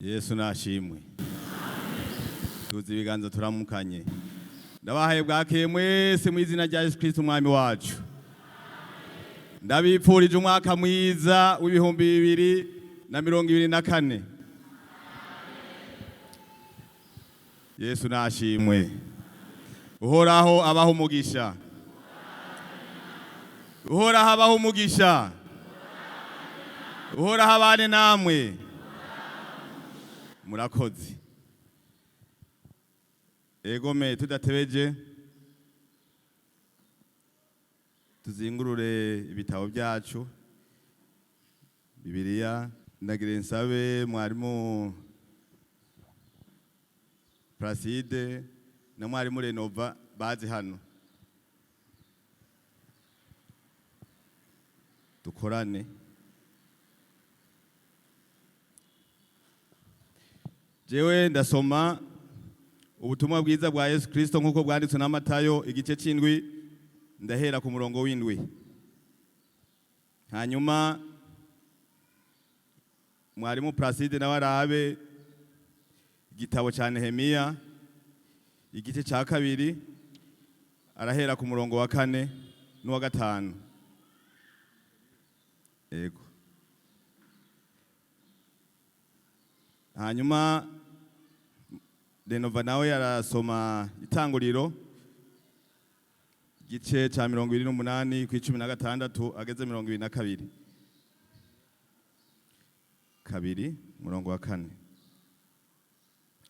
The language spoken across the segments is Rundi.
Yesu nashimwe. Tuzi ibiganza turamukanye. Ndabahaye bwakeye mwese mu izina rya Yesu Kristo umwami wacu. Ndabipfurije umwaka mwiza w'2024. Yesu nashimwe. Uhoraho abaha umugisha. Uhoraho abaha umugisha. Uhoraho abane namwe. Murakoze. Egome tudatebeje tuzingurure ibitabo byacu Bibiliya. Ndagira nsabe mwarimu Placide na mwarimu Renova bazi hano dukorane. Jewe ndasoma ubutumwa bwiza bwa Yesu Kristo nk'uko bwanditswe na Matayo igice c'indwi, ndahera ku murongo w'indwi. Hanyuma mwarimu Placide nawe arabe igitabo ca Nehemiya igice ca kabiri, arahera ku murongo wa kane n'uwa gatanu. Ego. Hanyuma Renova nawe arasoma itanguriro igice ca 28 ku 16 ageze 22 kabiri murongo wa kane.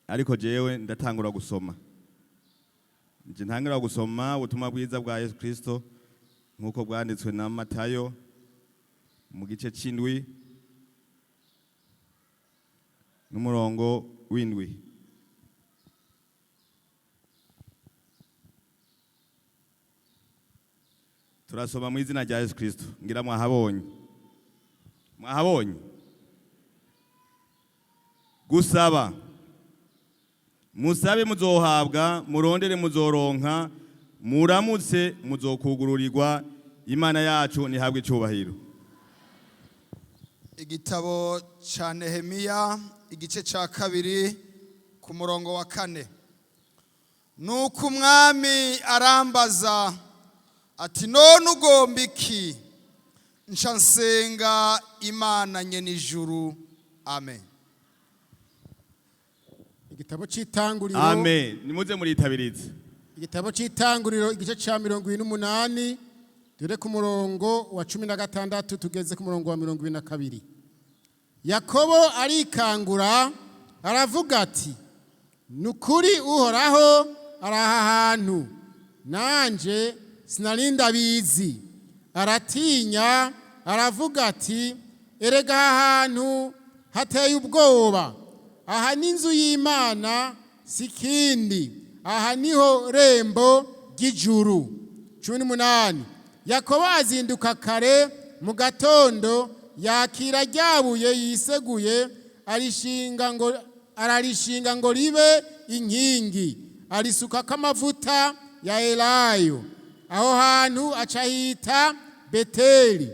Ariko jewe ndatangura gusoma, nje ntangura gusoma ubutumwa bwiza bwa Yesu Kristo nk'uko bwanditswe na Matayo mu gice c'indwi n'umurongo w'indwi. Turasoma mu izina rya Yesu Kristo. Ngira mwahabonye. Mwahabonye. Gusaba. Musabe muzohabwa, murondere muzoronka, muramutse muzokugururirwa. Imana yacu nihabwe icubahiro. Igitabo ca Nehemiya igice ca kabiri ku murongo wa kane. Nuko umwami arambaza ati: "None ugomba iki?" Nca nsenga Imana nyen'ijuru. Amen. Igitabo cy'itanguriro. Amen. Nimuze muritabirize. Igitabo cy'itanguriro igice cya 28, dore ku murongo wa 16 tugeze ku murongo wa 22. Yakobo arikangura aravuga ati: "Ni ukuri Uhoraho ari aha hantu, nanje sinari ndabizi." Aratinya aravuga ati: "Erega aha hantu hateye ubwoba, aha ni inzu y'Imana si kindi, aha niho rembo ry'ijuru." 18. Yakobo azinduka kare mu gatondo, yakira ryabuye yiseguye, arishinga ngo ararishinga ngo ribe inkingi, arisukako amavuta ya elayo. Aho hantu aca hita Beteli,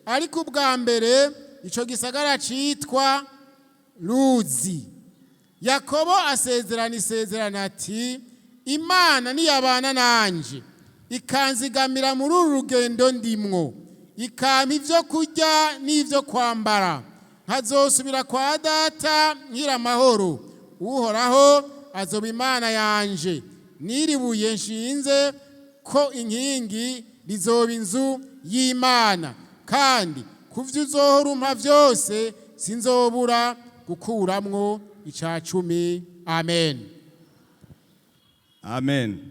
ariko ubwa mbere ico gisagara citwa Luzi. Yakobo asezerana isezerano ati: "Imana niyabana nanje ikanzigamira muri uru rugendo ndimwo, ikampa ibyo kurya n'ibyo kwambara, nkazosubira kwa data nkira amahoro, Uhoraho azoba Imana yanje, n'iribuye nshinze ko inkingi rizoba inzu y'Imana, kandi ku byo uzohora umpa byose sinzobura gukuramwo ica cumi." Amen. Amen.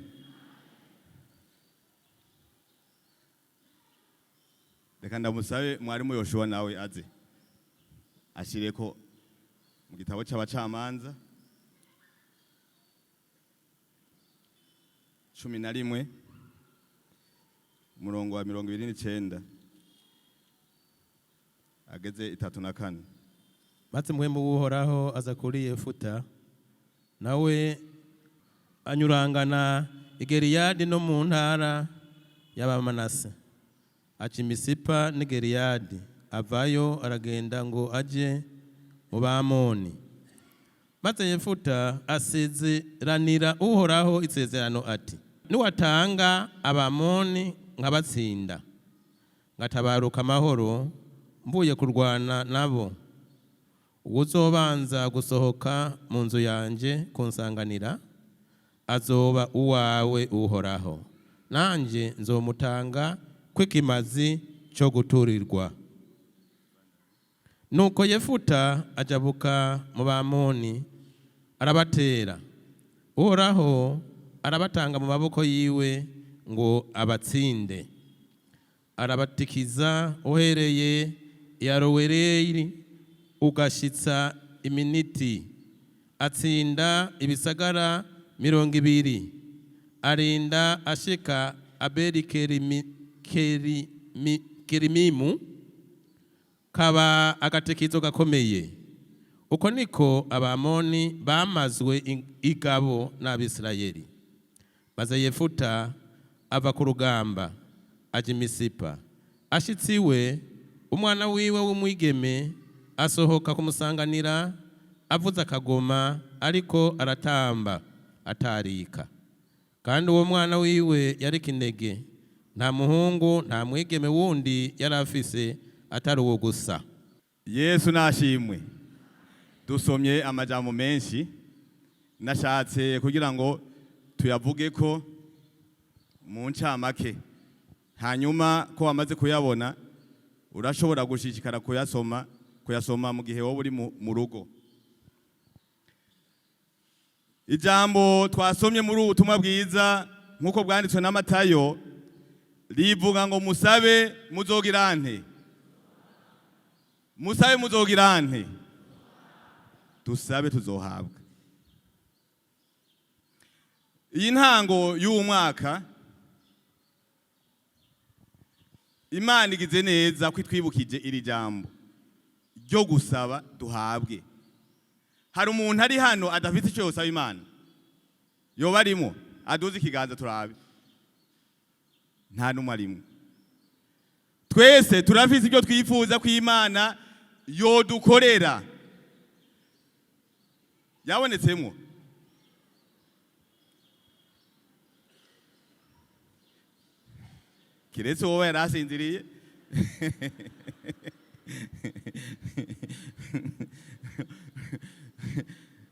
Reka ndamusabe mwarimu Yoshua nawe aze ashireko mu gitabo c'abacamanza 11 umurongo wa 29 ageze 34. Maze muhemu w'Uhoraho aza kuri Yefuta, nawe anyurangana i Gileyadi no mu ntara y'Abamanase, aca Imisipa n'i Gileyadi, avayo aragenda ngo aje mu Bamoni. Maze Yefuta asezeranira Uhoraho isezerano ati: "Niwatanga Abamoni nkabatsinda, ngatabaruka amahoro mvuye kurwana nabo, uwuzobanza gusohoka mu nzu yanje kunsanganira azoba uwawe Uhoraho, nanjye nzomutanga kw'ikimazi cyo guturirwa." Nuko Yefuta ajabuka mu Bamoni, arabatera. Uhoraho arabatanga mu maboko yiwe ngo abatsinde, arabatikiza uhereye i Arowereri ugashitsa i Miniti. Atsinda ibisagara 20, arinda ashika Abeli Kerimimu, kaba agatekizo gakomeye. Uko niko Abamoni bamazwe igabo n'Abisirayeli. Maze Yefuta ava ku rugamba, aja i Misipa. Ashitse iwe, umwana wiwe w'umwigeme asohoka kumusanganira avuza akagoma, ariko aratamba atarika. Kandi uwo mwana wiwe yari kinege, nta muhungu nta mwigeme wundi yari afise atari uwo gusa. Yesu nashimwe. Dusomye amajambo menshi, nashatse kugira ngo tuyavuge ko mu ncamake, hanyuma ko wamaze kuyabona urashobora gushishikara kuyasoma mu gihe wowe uri mu rugo. Ijambo twasomye muri ubu butumwa bwiza nk'uko bwanditswe na Matayo rivuga ngo: "Musabe muzogirante, musabe muzogirante, dusabe tuzohabwa." Iyi ntango y'uwu mwaka, Imana igize neza ko itwibukije iri jambo ryo gusaba duhabwe. Hari umuntu ari hano adafite icyo yosaba Imana? Yoba arimo aduze ikiganza turabe. Nta n'umwe arimo. Twese turafise ibyo twifuza ko Imana yodukorera. Yabonetsemo kiretse wowe yari asinziriye.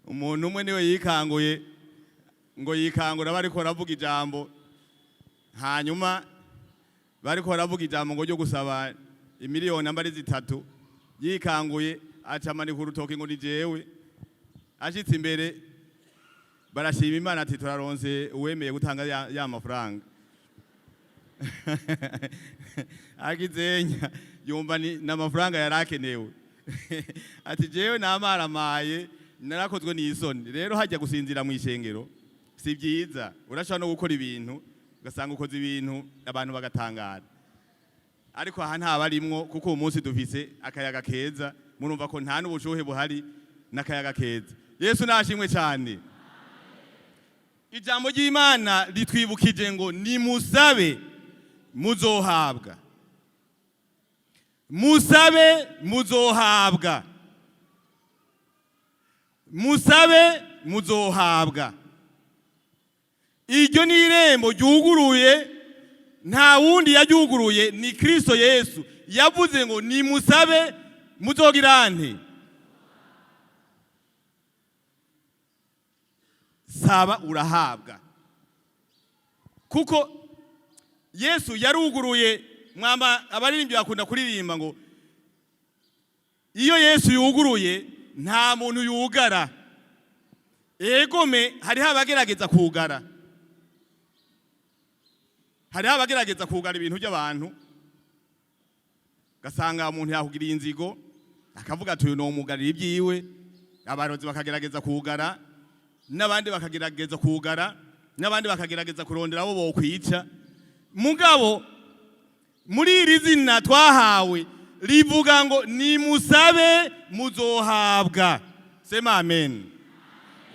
Umuntu umwe niwe yikanguye, ngo yikangura bariko baravuga ijambo, hanyuma bariko baravuga ijambo ngo ryo gusaba imiliyoni ambari 3. Yikanguye acamanika urutoki ngo ni jewe. Ashitse imbere barashima Imana ati: "Turaronse uwemeye gutanga ya mafaranga." Agizenya yumva ni n'amafaranga yari akenewe, ati: "Jewe namaramaye, narakozwe n'isoni." Rero hajya gusinzira mu ishengero si byiza, urashobora no gukora ibintu ugasanga ukoze ibintu abantu bagatangara. Ariko aha ntabarimwo, kuko uyu munsi dufise akayaga keza, murumva ko nta n'ubushuhe buhari n'akayaga keza. Yesu nashimwe cyane. Ijambo ry'Imana ritwibukije ngo: "Nimusabe muzohabwa, musabe muzohabwa, musabe muzohabwa." Iryo ni irembo ryuguruye, nta wundi yaryuguruye, ni Kristo Yesu. Yavuze ngo: "Nimusabe muzogirante." Saba urahabwa, kuko Yesu yaruguruye. Mwama abaririmbyi bakunda kuririmba ngo iyo Yesu yuguruye nta muntu yugara. Egome, hariho abagerageza kugara, hariho abagerageza kugara ibintu by'abantu, gasanga umuntu yakugiriye inzigo akavuga ati: "Uyu nomugarira ibyiwe." Abarozi bakagerageza kugara, n'abandi bakagerageza kugara, n'abandi bakagerageza kurondera abo bokwica. Mugabo muri iri zina twahawe rivuga ngo: "Nimusabe muzohabwa." Sema amen.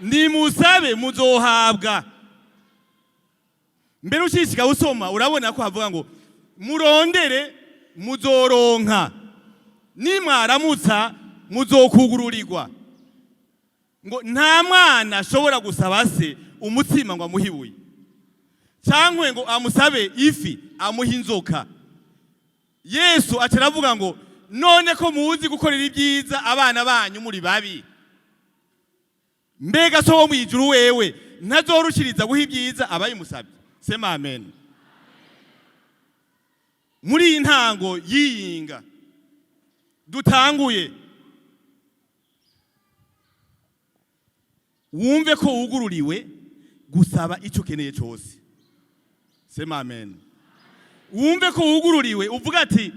Nimusabe muzohabwa. Mbere ushishika usoma urabona ko havuga ngo: "Murondere muzoronka, nimwaramutsa muzokugururirwa." Ngo nta mwana ashobora gusaba se umutsima ngo amuhe ibuye, cyangwa ngo amusabe ifi amuhe inzoka. Yesu aca aravuga ngo: "None ko muzi gukorera ibyiza abana banyu muri babi, mbega so wo mu ijuru wewe ntazorushiriza guha ibyiza abayimusabye?" Sema amen. Muri iyi ntango yiyinga dutanguye, wumve ko wugururiwe gusaba icyo ukeneye cyose. Sema amen. Wumve ko wugururiwe, uvuga ati: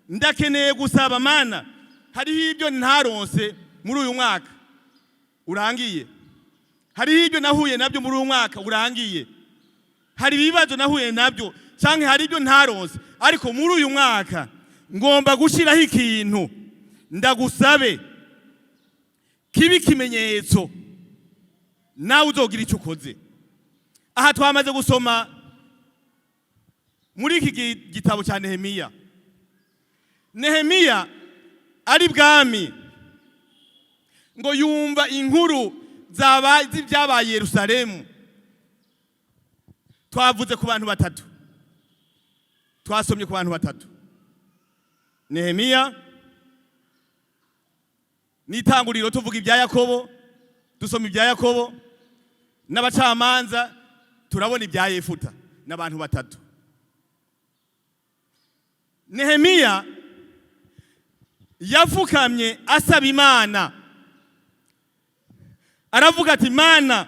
"Ndakeneye gusaba Mana, hariho ibyo ntaronse muri uyu mwaka urangiye, hariho ibyo nahuye nabyo muri uyu mwaka urangiye, hari ibibazo nahuye nabyo, cyangwa hari ibyo ntaronse, ariko muri uyu mwaka ngomba gushyiraho ikintu ndagusabe kibe ikimenyetso, nawe uzogira icyo ukoze." Aha twamaze gusoma muri iki gitabo cya Nehemiya. Nehemiya ari bwami, ngo yumva inkuru zaba z'ibyabaye Yerusalemu. Twavuze ku bantu batatu, twasomye ku bantu batatu: Nehemiya n'itanguriro, tuvuga ibya Yakobo, dusoma ibya Yakobo n'abacamanza, turabona ibya Yefuta, n'abantu batatu. Nehemiya yafukamye asaba Imana, aravuga ati: "Mana,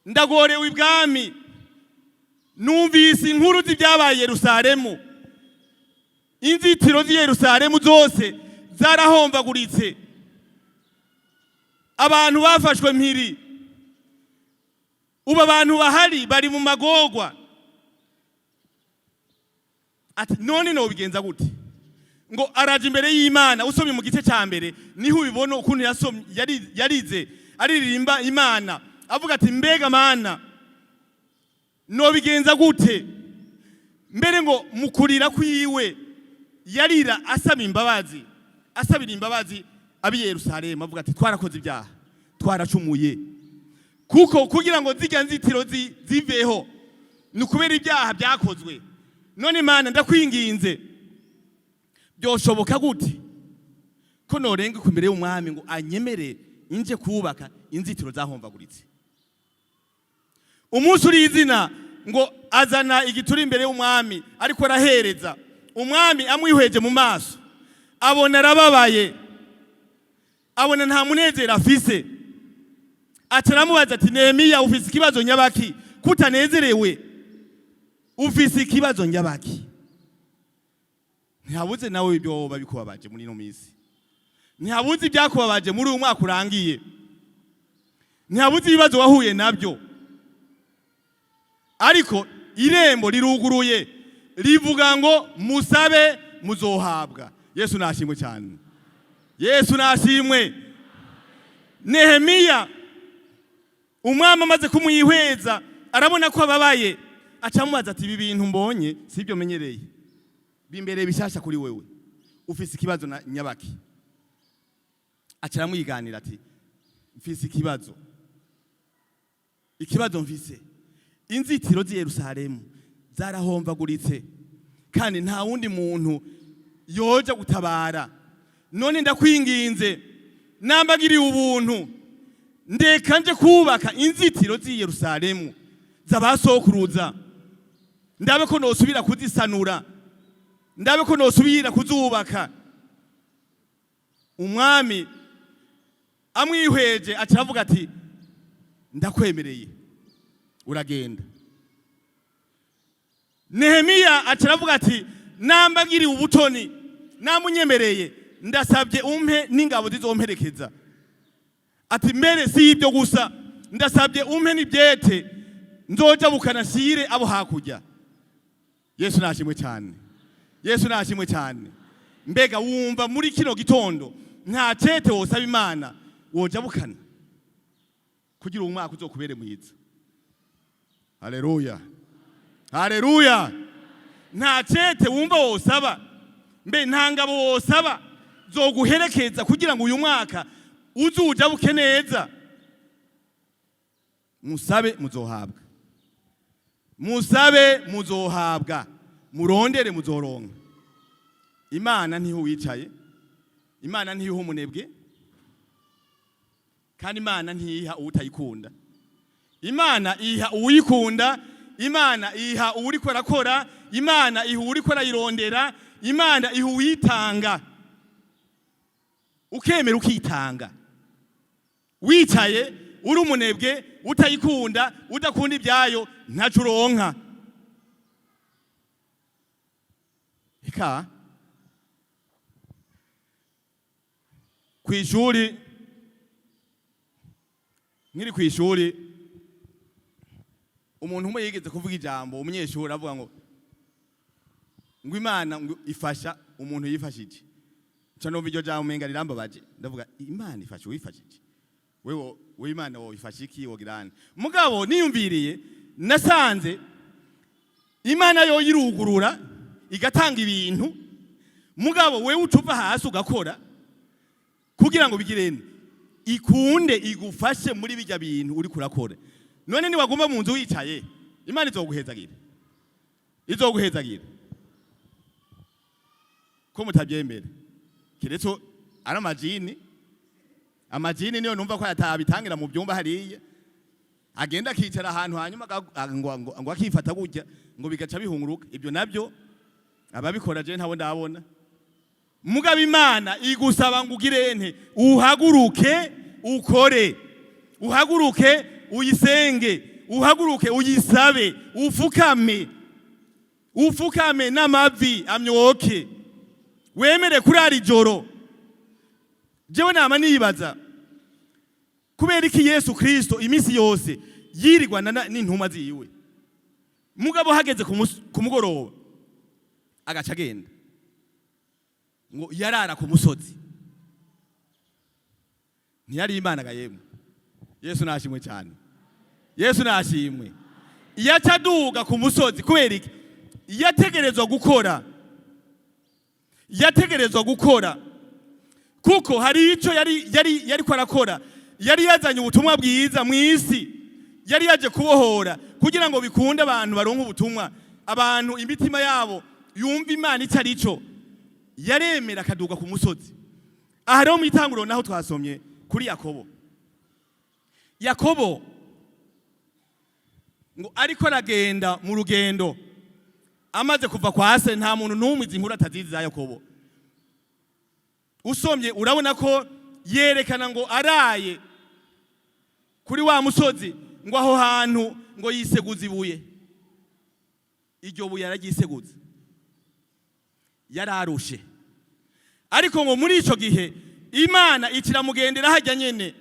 ndagorewe ibwami, numvise inkuru z'ibyabaye Yerusalemu, inzitiro z'i Yerusalemu zose zarahombaguritse, abantu bafashwe mpiri, ubu abantu bahari bari mu magorwa." Ati: "None nobigenza gute?" Ngo araje imbere y'Imana. Usomye mu gice cya mbere niho ubibona ukuntu yasomye, yarize aririmba Imana, avuga ati: "Mbega Mana, nobigenza gute?" Mbere ngo mukurira kwiwe yarira asaba imbabazi, asabira imbabazi ab'i Yerusalemu, avuga ati: "Twarakoze ibyaha, twaracumuye, kuko kugira ngo zirya nzitiro ziveho ni ukubera ibyaha byakozwe. None Imana, ndakwinginze, byoshoboka gute ko norenga ku imbere y'umwami ngo anyemere inje kubaka inzitiro zahombaguritse?" Umunsi uri izina, ngo azana igituri imbere y'umwami, ariko arahereza umwami. Amwihweje mu maso, abona arababaye, abona nta munezero afise. Aca aramubaza ati: "Nehemiya, ufise ikibazo nyabaki kutanezerewe? Ufise ikibazo nyabaki?" Ntihabuze nawe ibyo woba bikubabaje muri ino minsi, ntihabuze ibyakubabaje muri uyu mwaka urangiye, ntihabuze ibibazo wahuye nabyo, ariko irembo riruguruye, rivuga ngo: "Musabe, muzohabwa." Yesu nashimwe cyane, Yesu nashimwe. Nehemiya, umwami amaze kumwihweza, arabona ko ababaye, aca amubaza ati: "Ibi bintu mbonye si ibyo menyereye, bimbereye bishasha kuri wewe, ufise ikibazo na nyabaki?" Aca aramwiganira ati: "Mfise ikibazo, ikibazo mfise, inzitiro z'i Yerusalemu zarahombaguritse kandi nta wundi muntu yoja gutabara. None ndakwinginze, nambagiriye ubuntu, ndeka nje kubaka inzitiro z'i Yerusalemu z'abasokuruza, ndabe ko nosubira kuzisanura, ndabe ko nosubira kuzubaka." Umwami amwihweje, aca aravuga ati: "Ndakwemereye, uragenda." Nehemiya aca aravuga ati: "Nambagiriwe ubutoni, namunyemereye, ndasabye umpe n'ingabo zizomperekeza." Ati: "Mbere si ibyo gusa, ndasabye umpe n'ibyete nzoja bukanashyire abo hakurya." Yesu nashimwe cyane, Yesu nashimwe cyane. Mbega wumva muri kino gitondo nta cete wosaba Imana woja bukana kugira uwo mwaka uzokubere mwiza? Haleluya, haleluya! Nta cete wumva wosaba? Mbe nta ngabo wosaba Zoguherekeza kugira ngo uyu mwaka uzujabuke neza. Musabe muzohabwa, musabe muzohabwa, murondere muzoronka. Imana ntiho wicaye, Imana ntiha umunebwe, kandi Imana ntiha uwutayikunda. Imana iha uwuyikunda, Imana iha uwuriko arakora, Imana iha uwuriko arayirondera, Imana iha uwitanga. Ukemera ukitanga, wicaye uri umunebwe, utayikunda, udakunda ibyayo, ntaco uronka. Eka kw'ishuri, nkiri kw'ishuri, umuntu umwe yigeze kuvuga ijambo, umunyeshuri avuga ngo Imana ngo ifasha umuntu yifashije. Nca numva iryo jambo umenga rirambabaje, ndavuga: "Imana ifasha uwifashije? Wewe wewe, Imana woyifasha iki? Wogirane?" Mugabo niyumviriye, nasanze Imana yo yirugurura igatanga ibintu, mugabo wewe ucuva hasi ugakora kugira ngo bigirene ikunde igufashe muri bijya bintu uri kurakora. None niwaguma mu nzu wicaye, Imana izoguhezagira? Izoguhezagira ko mutabyemera? Kiretse ari amajini. Amajini niyo numva ko atabitangira mu byumba hariya, agenda akicara ahantu, hanyuma ngo akifata gutya, ngo bigaca bihunguruka. Ibyo nabyo ababikora je ntabo ndabona. Mugabo Imana igusaba ngo ugire nte? Uhaguruke ukore, uhaguruke uyisenge, uhaguruke uyisabe, ufukame, ufukame n'amavi amyoke, wemere kurara ijoro. Jewe nama nibaza kubera iki Yesu Kristo iminsi yose yirirwana n'intumwa ziwe, mugabo hageze ku mugoroba agaca agenda, ngo yarara ku musozi. Ntiyari Imana ga yemwe? Yesu nashimwe cyane, Yesu nashimwe. Yaca aduga ku musozi kubera iki? Yategerezwa gukora, yategerezwa gukora, kuko hari icyo yari ko arakora. Yari yazanye ubutumwa bwiza mu isi, yari yaje kubohora kugira ngo bikunde abantu baronke ubutumwa, abantu imitima yabo yumva Imana icyo ari cyo. Yaremera akaduga ku musozi. Aha rero mu itanguriro naho twasomye kuri Yakobo. Yakobo ngo ariko aragenda mu rugendo amaze kuva kwa se. Nta muntu n'umwe izi nkuru atazizi za Yakobo. Usomye urabona ko yerekana ngo araye kuri wa musozi, ngo aho hantu ngo yiseguza ibuye. Iryo buye yararyiseguza, yararushe. Ariko ngo muri ico gihe Imana ikiramugendera hajya nyene,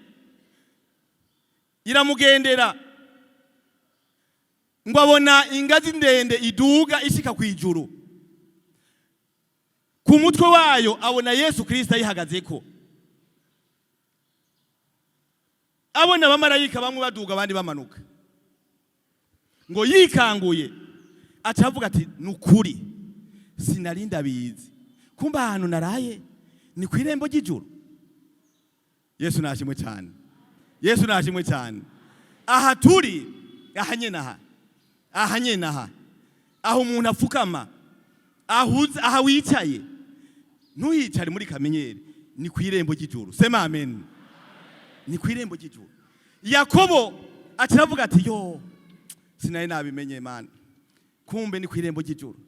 iramugendera, ngo abona ingazi ndende iduga ishika ku ijuru, ku mutwe wayo abona Yesu Kristo ayihagazeko, abona abamarayika bamwe baduga, abandi bamanuka. Ngo yikanguye aca avuga ati: "Nukuri sinari ndabizi, kumba ahantu naraye ni ku irembo ry'ijuru." Yesu nashimwe cyane, Yesu nashimwe cyane. Aha turi, aha nyene, aha nyene, aha aho umuntu afukama, ahuze aha wicaye, ntuyicare muri kamenyeri, ni ku irembo ry'ijuru. Sema amen. Ni ku irembo ry'ijuru. Yakobo aca aravuga ati: "Yo, sinari nabimenye Mana, kumbe ni ku irembo ry'ijuru."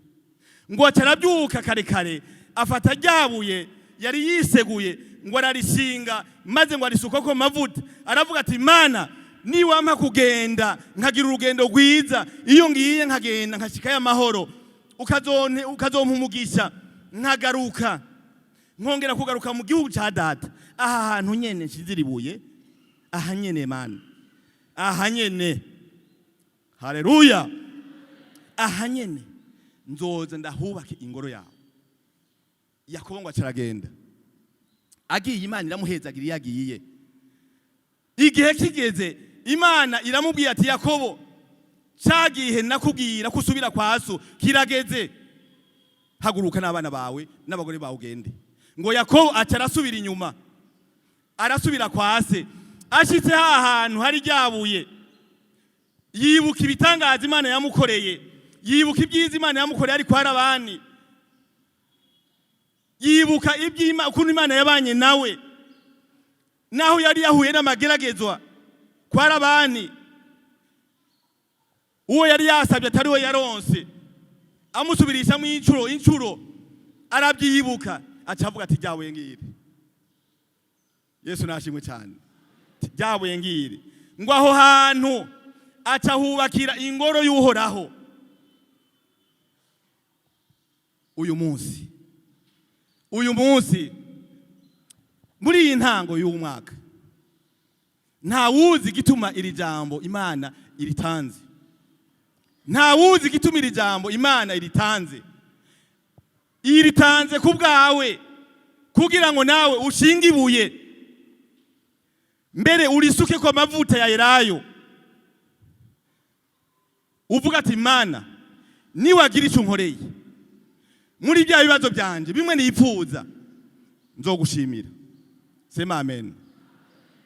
Ngo aca arabyuka kare kare, afata ryabuye yari yiseguye, ngo ararishinga, maze ngo arisukako amavuta. Aravuga ati: "Mana, niwampa kugenda nkagira urugendo rwiza, iyo ngiye nkagenda nkashikayo amahoro, ukazompa umugisha, nkagaruka, nkongera kugaruka mu gihugu cya data, aha hantu nyene nshizira ibuye, aha nyene Mana, aha nyene, haleluya, aha nyene nzoza ndahubake ingoro yawe." Yakobo ngo acaragenda. Agiye, Imana iramuhezagira. Iyo agiye, igihe kigeze, Imana iramubwiye ati: "Yakobo, ca gihe nakubwira ko usubira kwa so kirageze. Haguruka n'abana bawe n'abagore bawe ugende." Ngo Yakobo aca arasubira inyuma, arasubira kwa se. Ashitse ha hantu hari ryabuye, yibuka ibitangaza Imana yamukoreye, yibuka ibyiza Imana yamukoreye ari kwa Labani, yibuka iby'Ima ukuntu Imana yabanye nawe naho yari yahuye n'amageragezwa kwa Labani, uwo yari yasabye atari we yaronse, amusubirishamo inshuro inshuro. Arabyibuka, aca avuga ati: "Ryabuye ngiri." Yesu nashimwe cyane. Ati: "Ryabuye ngiri." Ngo aho hantu aca hubakira ingoro y'Uhoraho. Uyu munsi muri iyi ntango y'uyu mwaka, ntawuzi igituma iri jambo Imana iritanze. Ntawuzi igituma iri jambo Imana iritanze. Iritanze ku bwawe kugira ngo nawe ushinge ibuye, mbere urisuke ko amavuta ya elayo, uvuga ati: "Imana, niwagira icyo unkoreye muri bya bibazo byanje bimwe nipfuza, nzogushimira." Sema amen.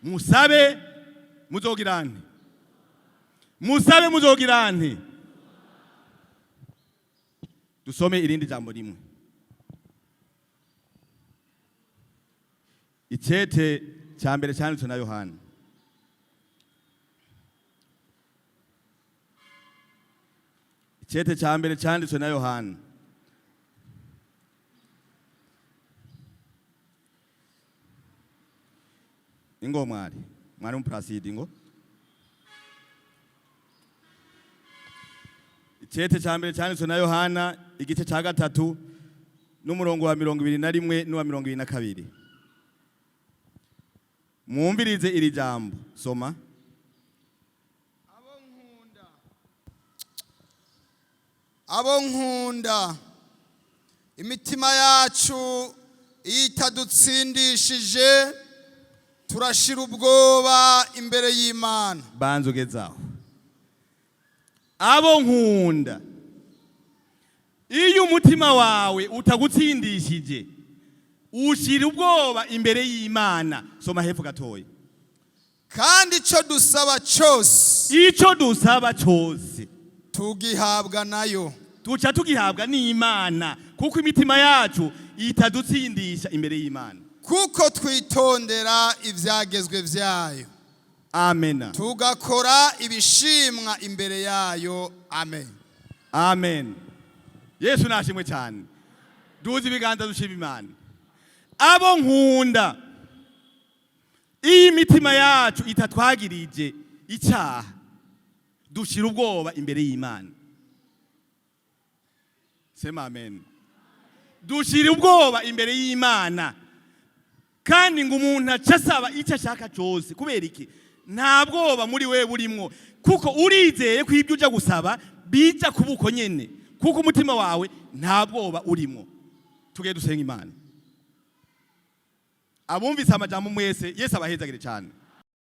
Musabe muzogirane, musabe muzogirane. Dusome irindi jambo rimwe, icete cya mbere cyanditswe na Yohana. Icete cya mbere cyanditswe na Yohana. Ingo mwari mwari muprasidi ingo. Icete cya mbere cyanditswe na Yohana, igice cya 3 n'umurongo wa 21 n'uwa 22. Mwumvirize iri jambo. Soma. Abo nkunda, imitima yacu iyo itadutsindishije, turashira ubwoba imbere y'Imana. Banza ugezaho. Abo nkunda, iyo umutima wawe utagutsindishije, ushira ubwoba imbere y'Imana. Soma hepfo gatoya. Kandi icyo dusaba cyose, icyo dusaba cyose, tugihabwa nayo. Tuca tugihabwa n'Imana, kuko imitima yacu itadutsindisha imbere y'Imana. Kuko twitondera ibyagezwe byayo, amena, tugakora ibishimwa imbere yayo. Amen. Amen. Yesu nashimwe cyane. Duze ibiganza dushima Imana. Abo nkunda, iyo imitima yacu itatwagirije icyaha, dushira ubwoba imbere y'Imana. Sema amen. Dushira ubwoba imbere y'Imana. Kandi ngo umuntu aca asaba icyo ashaka cyose. Kubera iki? Nta bwoba muri we burimwo, kuko urizeye ko ibyo ujya gusaba bijya kuba uko nyene, kuko umutima wawe nta bwoba urimo. Tugiye dusenga Imana. Abumvise amajambo mwese, Yesu abahezagire cyane.